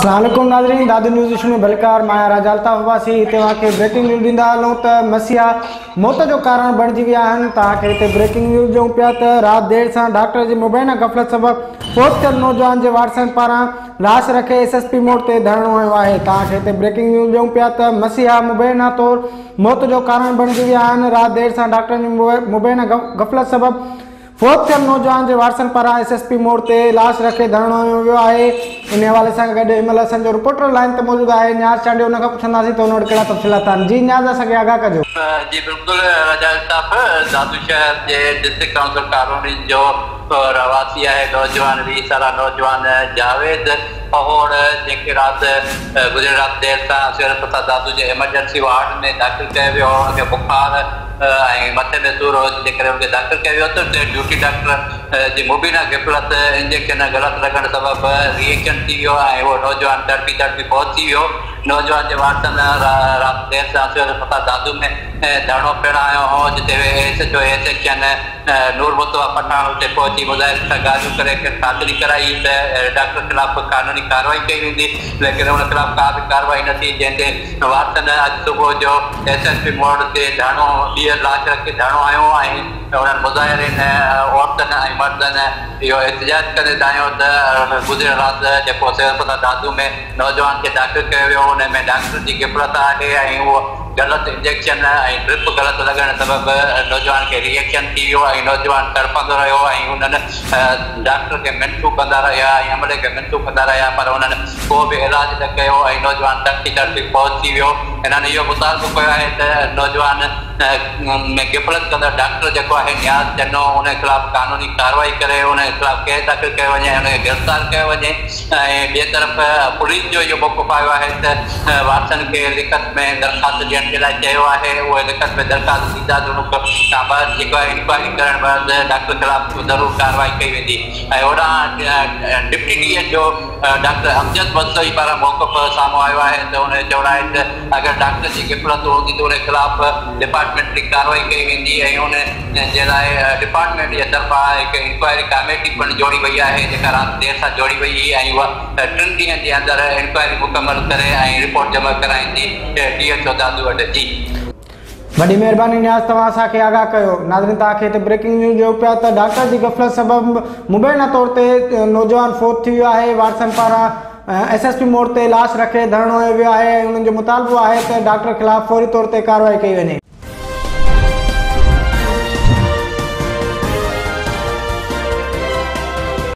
اسلام عليڪم ناظرين دادو نيوز ايشو ۾ ڀليڪار مان آهيان راجا الطاف عباسي هتي اوهان کي بريڪنگ نيوز ڏيندا هلون ته مسيحا موت جو ڪارڻ بڻجي ويا آهن توهان کي هتي بريڪنگ نيوز ڏيون پيا ته رات دير سان ڊاڪٽر جي مبينا غفلت سبب فوت ٿيل نوجوان جي وارثن پاران لاش رکي ايس ايس پي موڙ تي ڌرڻو هنيو آهي توهان کي هتي بريڪنگ نيوز ڏيون پيا ته مسيحا مبينا طور موت جو ڪارڻ بڻجي ويا آهن رات دير سان ڊاڪٽرن جي مبينا غفلت سبب فوت ٿيل نوجوان جي وارثن پاران ايس ايس پي موڙ تي لاش رکي ڌرڻو هنيو ويو آهي ان حوالي سان گڏ هن مهل اسان جو رپورٽر لائين تي موجود آهي نياز چانڊيو ان کان پڇنداسين ته ان وٽ ڪهڙا تفصيلات آهن جي نياز اسان کي آگاهه ڪجو. جي بلڪل راجا الطاف دادو شهر جي ڊسٽرڪٽ ڪائونسل ڪالوني جو رهواسي آهي نوجوان 20 سالا نوجوان جاويد پهوڙ جنهن کي رات گذريل رات دير سان سول اسپتال دادو جي ايمرجنسي وارڊ ۾ داخل ڪيو ويو هو ان کي بخار ۽ مٿي ۾ سور هو جنهن ڪري ان کي داخل ڪيو ويو ته اتي ڊيوٽي ڊاڪٽر جي مبينا غفلت انجيڪشن غلط لڳڻ سبب ري ايڪشن ٿي ويو ۽ اهو نوجوان تڙپي تڙپي فوت ٿي ويو. نوجوان جي وارثن رات دير سان سول اسپتال دادو ۾ ڌرڻو پڻ هنيو هو جتي S H O A section Noor Mustafa Pathan اتي پهچي مظاهرين سان ڳالهيون ڪري کين خاطري ڪرائي ته ڊاڪٽر خلاف قانوني ڪارروائي ڪئي ويندي ليڪن ان خلاف ڪا به ڪارروائي نه ٿي جنهن تي وارثن اڄ صبح جو ايس ايس پي موڙ تي ڌرڻو ٻيهر لاش رکي ڌرڻو هنيو ۽ انهن مظاهرين عورتن ۽ مردن اهو احتجاج ڪندي دانهيو ته گذريل رات جيڪو سول اسپتال دادو ۾ نوجوان کي داخل ڪيو ويو ان ۾ ڊاڪٽر جي غفلت آهي ۽ اهو غلط انجيڪشن ۽ ڊرپ غلط لڳڻ سبب نوجوان کي ري ايڪشن ٿي ويو ۽ نوجوان تڙپندو رهيو ۽ انهن ڊاڪٽر کي منٿون ڪندا رهيا ۽ عملي کي منٿون ڪندا رهيا پر انهن ڪو به علاج نه ڪيو ۽ نوجوان تڙپي تڙپي فوت ٿي ويو. هنن اهو مطالبو ڪيو آهي ته نوجوان ۾ غفلت ڪندڙ ڊاڪٽر جيڪو آهي نياز چنو ان خلاف قانوني ڪارروائي ڪري ان خلاف ڪيس داخل ڪيو وڃي ۽ ان کي گرفتار ڪيو وڃي ۽ ٻئي طرف پوليس جو اهو موقف آيو آهي ته وارثن کي لکت ۾ درخواست ڏيڻ جي لاء چيو آهي اهي لکت ۾ درخواست ڏيندا ته ان کان بعد جيڪو آهي انڪوائري ڪرڻ بعد ڊاڪٽر خلاف ضرور ڪارروائي ڪئي ويندي ۽ هوڏانهن deputy D H O doctor Amjad Mastoi پاران موقف سامهون آيو آهي ته ان جو چوڻ آهي ته اگر ڊاڪٽر جي غفلت هوندي ته ان خلاف ڊپارٽمينٽلي ڪارروائي ڪئي ويندي ۽ ان جي لاء ڊپارٽمينٽ جي طرفان هڪ انڪوائري ڪاميٽي پڻ جوڙي وئي آهي جيڪا رات دير سان جوڙي وئي هئي ۽ اها ٽن ڏينهن جي اندر انڪوائري مڪمل ڪري ۽ رپورٽ جمع ڪرائيندي ڊي ايڇ او دادو وٽ جي. وڏي مهرباني نياز توهان اسان کي آگاهه ڪيو. ناظرين توهان کي هتي بريڪنگ نيوز ڏيون پيا ته ڊاڪٽر جي غفلت سبب مبينا طور تي نوجوان فوت ٿي ويو آهي وارثن پاران ايس ايس پي موڙ تي لاش رکي ڌرڻو هنيو ويو آهي ۽ انهن جو مطالبو آهي ته ڊاڪٽر خلاف فوري طور تي ڪارروائي ڪئي وڃي.